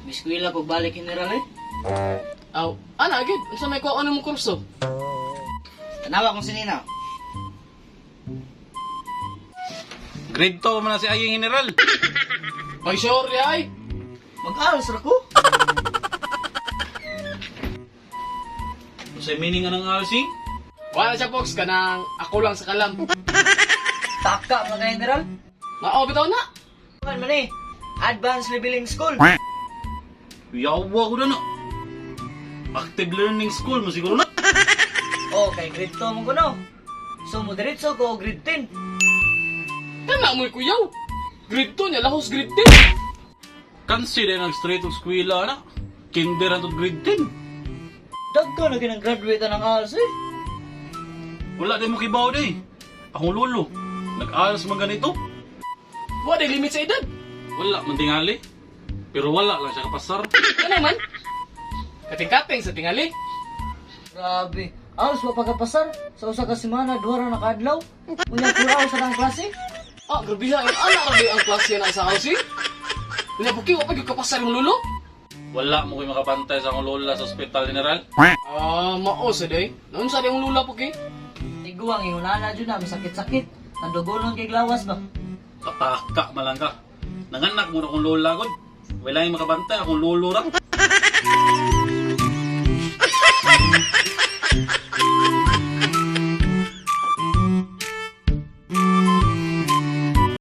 Miskwila ko balik, General eh. Aw, ana gid, unsa may kuha mo kurso? Tanawa kung sinina. Grade 2 man na si Aying, General. Ay, sorry ay. Mag-aral ra ko. Unsay meaning anang RC? Wala siya, Fox, kanang ako lang sa kalam. Taka mga General. Mao bitaw na. Man man eh. Advanced Leveling School. Yawa ko na na. Active learning school mo siguro na. Oh, kay grade 2 mo kuno. So mo diretso ko og grade 10. Kana mo'y kuyaw. Grade 2 niya, lahos grade 10. Kansi din ang straight og eskwela na. Kinder ang grade 10. Dagko na kinang graduate ang ALS eh. Wala din mo kibaw day. Akong lolo, nag-alas man ganito. Wa day limit sa edad. Wala man tingali. Pero wala lang siya kapasar. Kana man. Kating-kating sa tingali. Grabe. ALS wa pagkapasar sa usa ka semana duha ra nakaadlaw. Unya pura sa ang klase. Ah, grabe ha. Ang ana ra ang klase na sa housing. Unya puki wa pa gyud kapasar yung lulo. Wala mo ko'y makabantay sa akong lola sa ospital, General. Ah, mao sa day. Naunsa day ang lula puki? Tiguang ingunana jud na masakit-sakit. Tandugonon kay glawas ba. Pataka man lang ka. Nanganak mo na akong lola god. Wala yung makabantay, akong lolo ra.